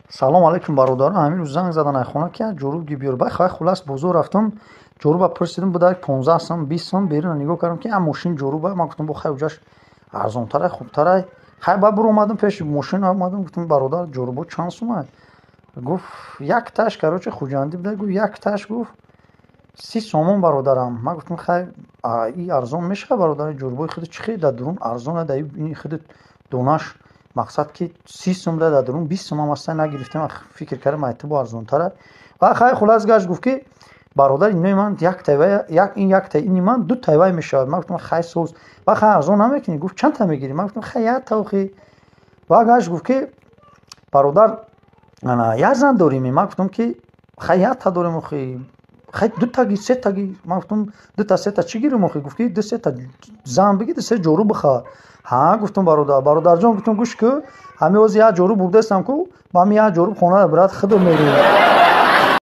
Салом алейкум, бародарон. Ҳамин рӯз занг задан ай хона, ки ҷоруб ги биёр. Бай хай, хулас, бозор рафтам, ҷоруба пурсидам, буда 15 сом, 20 сом. Беруна нигоҳ кардам, ки я мошин ҷоруба. Ман гуфтам, бо хай, уҷаш арзонтарай, хубтарай. Хай, ба бур омадам, пеши мошин омадам, гуфтам: «Бародар, ҷорубо чанд сумай?» Гуфт, якташ, короче, Хуҷандӣ буда, гуфт, якташ, гуфт, 30 сомон, бародарам. Ман гуфтам: «Хай, и арзон мешавад, бародар, ҷорубои худи чӣ хел дар дурун арзона, дар ини худи донаш, мақсад ки 30 сум да, дар дурун 20 сум ҳам аста, нагирифтем, фикр кардам, айтибо арзонтара». Ва хай, хулас, гашт, гуфт ки: «Бародар, инои ман як тайвай, як ин як тай, ини ман ду тайвай мешавад». Ман гуфтам: «Хай, соз, ва хай, арзон намекунӣ?» Гуфт: «Чанд та мегирӣ?» Ман гуфтам: «Хай, як та охи». Ва гашт, гуфт ки: «Бародар, як зан дорем?» Ман гуфтам ки хай, як та дорем охи. «Хай, дутаги, сетаги?» Ман гуфтам: «Дута, сета чӣ гирем охи?» Гуфт ки: «Ду сета зан бигир, ду се ҷору бихар». Ҳа, гуфтам: «Бародар, бародарҷон, гуфтам, гӯш ку, ҳами ҳозир як ҷору бурдастам ку, ба ҳами як ҷору хона брат худо мерем».